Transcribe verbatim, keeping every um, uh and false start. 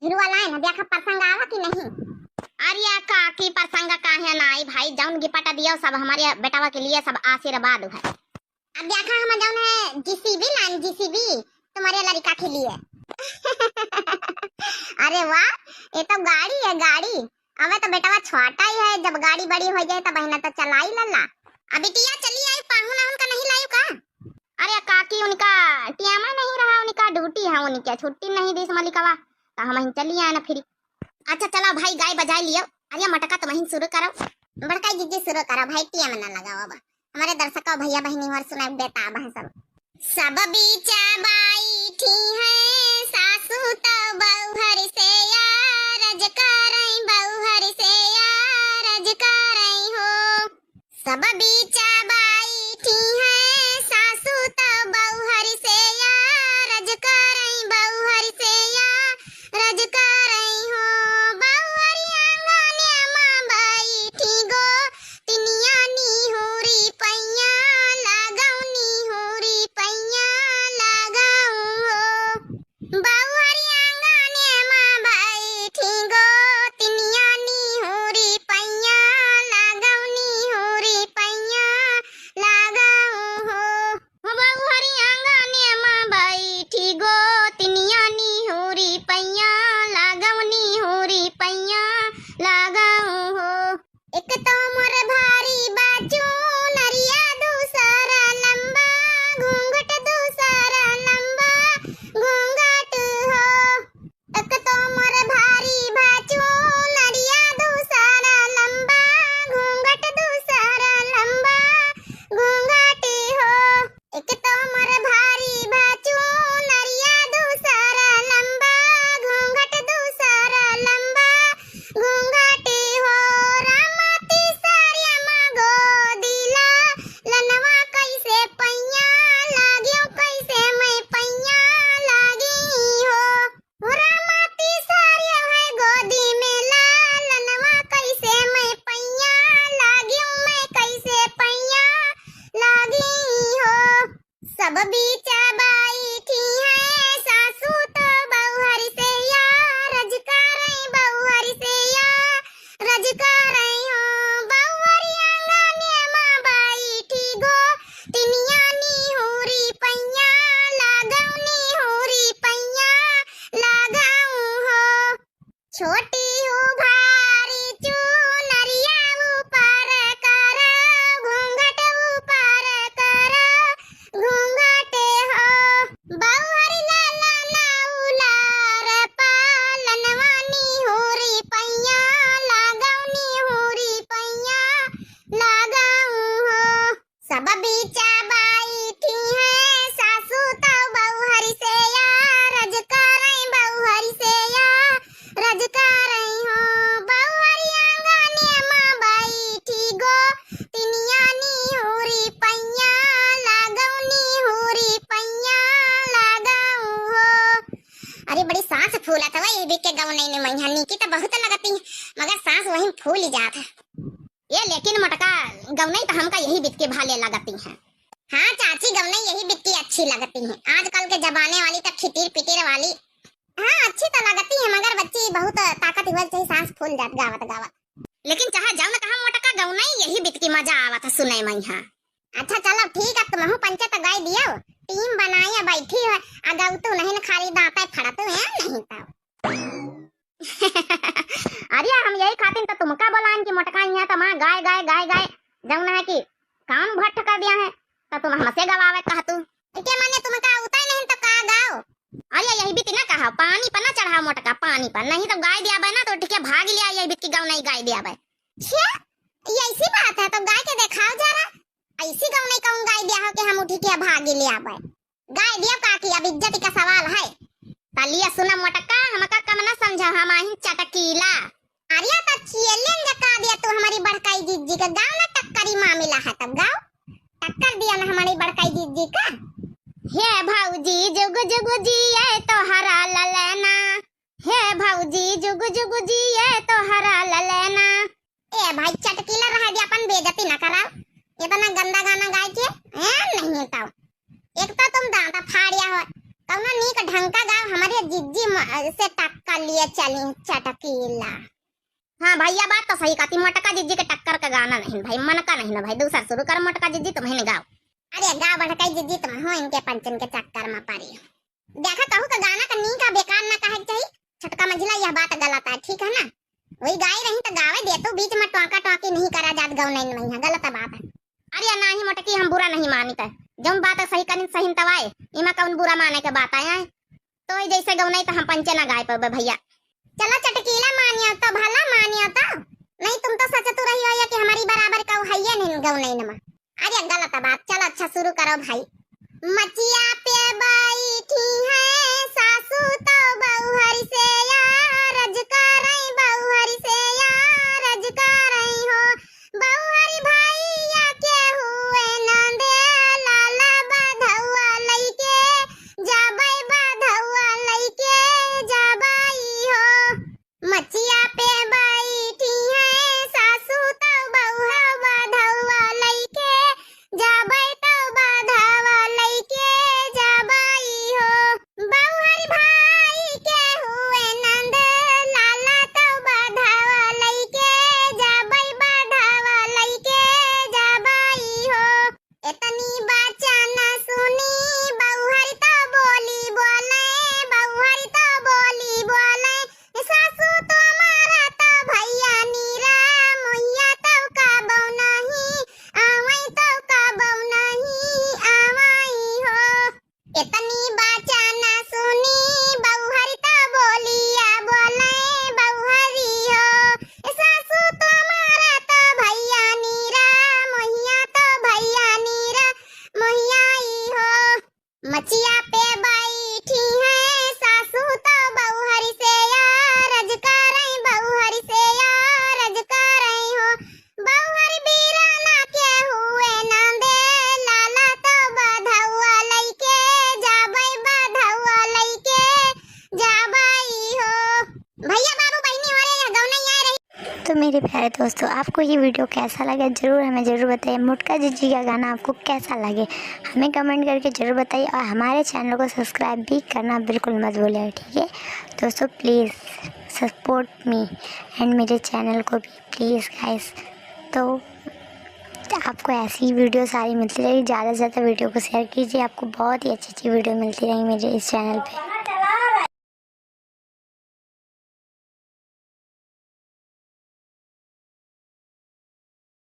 हिरुआ लाइन है, देखा प्रसंग आवा कि नहीं। अरे काकी, प्रसंग काहे ना आई भाई, जौन गिफ्ट दियो सब हमरे बेटवा के लिए सब आशीर्वाद है। अब देखा हम जौन है जीसीबी लाइन, जीसीबी तुम्हारे लड़का के लिए। अरे वाह, ये तो गाड़ी है, गाड़ी। अबे तो बेटवा छोटा ही है, जब गाड़ी बड़ी हो जाए तब बहिना तो चलाई लल्ला। अब बिटिया चली आई, पाहुन उनका नहीं लायू का? अरे काकी, उनका टियामा नहीं रहा, उनका ड्यूटी है, उनके छुट्टी नहीं दीस मलिकवा, तो हम वहीं चली आए ना फिर। अच्छा चलो भाई, गाय बजाए लियो। अरे मटका तुम ही शुरू करो। बड़का जीजी शुरू करो भाई, टियामा ना लगाओ अब। हमारे दर्शकों, भैया बहनी और सुनाई बेटा अब है सब। सब बीचा बैठी हैं सासू तो बउहर से यारज करई, बउहर से यारज करई हो। सब बीचा बैठी हैं सासू तो बउहर से यारज करई, बउहर से यारज करई हो। बउहर आंगन मा बैठी गो तिनिया निहुरी पैया लागौ, निहुरी पैया लागौ हो। बउहर आंगन मा बैठी गो तिनिया निहुरी पैया लागौ, निहुरी पैया लागौ हो। बउहर आंगन मा बैठी गो तिनिया निहुरी पैया लागौ, निहुरी पैया लागौ हो। एक तो मोर भारी बा चुनरिया, दूसरा लंबा घूंघट, दूसरा लंबा घूंघट हो। एक तो मोर भारी बा चुनरिया, दूसरा लंबा घूंघट, दूसरा लंबा घूंघट हो। एक तो मोर भारी बा चुनरिया, दूसरा लंबा घूंघट, दूसरा लंबा घूंघट हो। रामा तीसरिया मा गोदिला लनवा कैसे पैया लागियो, कैसे मैं पैया लागी हो। हो रामा तीसरिया है गोदी में लालनवा कैसे मैं पैया लागियो, मैं कैसे पैया लागी हो। सब बीचा बैठी हैं सासू तो बउहर से यारज करई, बउहर से यारज करई हो। बउहर आंगन मा बैठी गो तिनिया निहुरी पैया लागौ, निहुरी पैया लागौ हो। छोटी हूँ भारी चुनरिया ऊपर कर, घूंघट ऊपर कर, घूंघट हो। बउहर लाला ना उलार पालनवा निहुरी पैया लागौ, निहुरी पैया लागौ हो। सब बीचा बैठी हैं सासू तो बउहर से यारज करई, बउहर से यारज करई हो। बउहर आंगन मा बैठी गो तिनिया निहुरी पैया लागौ, निहुरी पैया लागौ हो। अरे बड़ी सांस फूलत हवा, ये बीच के गवनई में मैहा नीकी तो बहुत लगती है, मगर सांस वहीं फूल जात है। ये लेकिन मोटका, गवनई तो हमका यही बितकी भाले लगती है। हाँ चाची, गवनई यही बितकी अच्छी लगती है, आजकल के जमाने वाली तो खिटीर पिटीर वाली। हाँ अच्छी तो लगती है, मगर बच्ची बहुत ताकत हुआ चाहिए, सांस फूल जात गावत गावत। लेकिन चाहे जौन कहा मोटका, गवनई यही बितकी मजा आवत है सुने में। हाँ अच्छा चलो ठीक है, तुमहू पंचे तो गाय दियो, टीम बनाए बैठी है, अगौ तू नहीं न खाली दांते फड़त है नहीं तो। अरे हम यही खातिर तो तुमका बोलाइन कि मोटका यहाँ तो माँ गाय गाय गाय गाय जौन है कि कान भट्ट कर दिया है, तो तुम हमसे गवावे कहतू। के माने तुमका उताई नहीं तो का गाओ? अरे यही बीत ना कहा, पानी पर ना चढ़ाओ मोटका, पानी पर नहीं तो गाय दिया बे ना तो ठीक है भाग लिया, यही बीत की गवनई गाय दिया बे। छे, ये ऐसी बात है तो गाय के देखाओ जरा, ऐसी गवनई कौन गाय दिया हो कि हम उठी के भाग लिया बे? गाय दियो काकी, अब इज्जत का सवाल है। तलिया सुना मोटका, हमका कम ना समझा, हम आही चटकीला। अरे तो challenge का दिया तू हमारी बड़काई जीजी का, गाओ ना टक्करी मामला है तब गाओ, टक्कर दिया ना हमारी बड़काई जीजी का। हे भौजी जुग जुग जिए तोहरा ललना, हे भौजी जुग जुग जिए तोहरा ललना। ए भाई चटकीला रह दे, अपन बेइज्जती ना कराओ, इतना गंदा गाना गाय के। हैं नहीं तो एक तो तुम दांता फाड़िया हो, कौनो नीक ढंग का गाव, हमरे जिज्जी म-, से टक्कर लिए चली चटकीला। हाँ भैया, बात तो सही कहती, मोटका जिज्जी के टक्कर का गाना नहीं भाई, मन का नहीं ना भाई, दूसर शुरू कर मोटका जिज्जी, तुम ही गाव। अरे गाव बढ़कई जिज्जी, तुम हो इनके पंचन के चक्कर में पड़ी। देखा कहू का गाना का नीक आ बेकार ना कहे के चाही, छोटका मंझिला यह बात गलत है, ठीक है ना? वही गाई रही तो गावे दे तू, बीच में टोंका टोंकी नहीं करा जात गौनैन में, यहाँ गलत बात है। अरे नाही मोटकी, हम बुरा नहीं मानित है, जौन बात सही करिन सही तवाए, इमा कौन बुरा माने के बात आया है? तो जैसे गौनई तो हम पंचे ना गाय पावे भैया। चला चटकीला मानियो तो भला मानियो तो, नहीं तुम तो सचतु रही हो कि हमारी बराबर का हइये नहीं गौनैन में। अरे गलत बात, चलो अच्छा शुरू करो भाई। मचिया पे बैठी है सासू तो बउहर से यारज करई, बउहर से यारज करई हो। बउहर भैया के हुए नंदे लाला बधौआ लइके जाबै, बधौआ लइके जाबै हो। मचिया पे बैठी है सासू तो बउहा बधौआ लइके जाबै, तो बधौआ लइके जाबै हो। बउहर भाई के हुए नंद लाला तो बधौआ लइके जाबै, बधौआ लइके जाबै हो। एतनी बाचा ना सुनी बउहर तो बोली बोले, बउहर तो बोली बोले, सासू तुम्हारा तो भैया नीरा, मोहिया तो कबौ नहीं आवई, तो कबौ नहीं आवई हो। एतनी बाचा ना सुनी बउहर तो बोलिया बोले बउहरी हो, सासू तुम्हारा तो भैया नीरा, मोहिया तो भैया नीरा, मोहिया ई हो। मचिया पे बैठी है सासू तो बउहर से यारज करई, बउहर से यारज करई हो। बउहर बीराना के हुए नंदे लाला तो बधौआ लइके जाबै, बधौआ लइके जाबै हो। भैया बाबू बहिनी हो रे, यह गौनई आए रही। तो मेरे प्यारे दोस्तों, आपको ये वीडियो कैसा लगा, ज़रूर हमें ज़रूर बताइए। मोटका जिज्जी का गाना आपको कैसा लगे, हमें कमेंट करके ज़रूर बताइए और हमारे चैनल को सब्सक्राइब भी करना बिल्कुल मत भूलें, ठीक है दोस्तों? Please support me and मेरे चैनल को भी, प्लीज़ गाइस। तो आपको ऐसी ही वीडियो सारी मिलती रहेगी, ज़्यादा से ज़्यादा वीडियो को शेयर कीजिए, आपको बहुत ही अच्छी अच्छी वीडियो मिलती रहेंगी मेरे इस चैनल पे।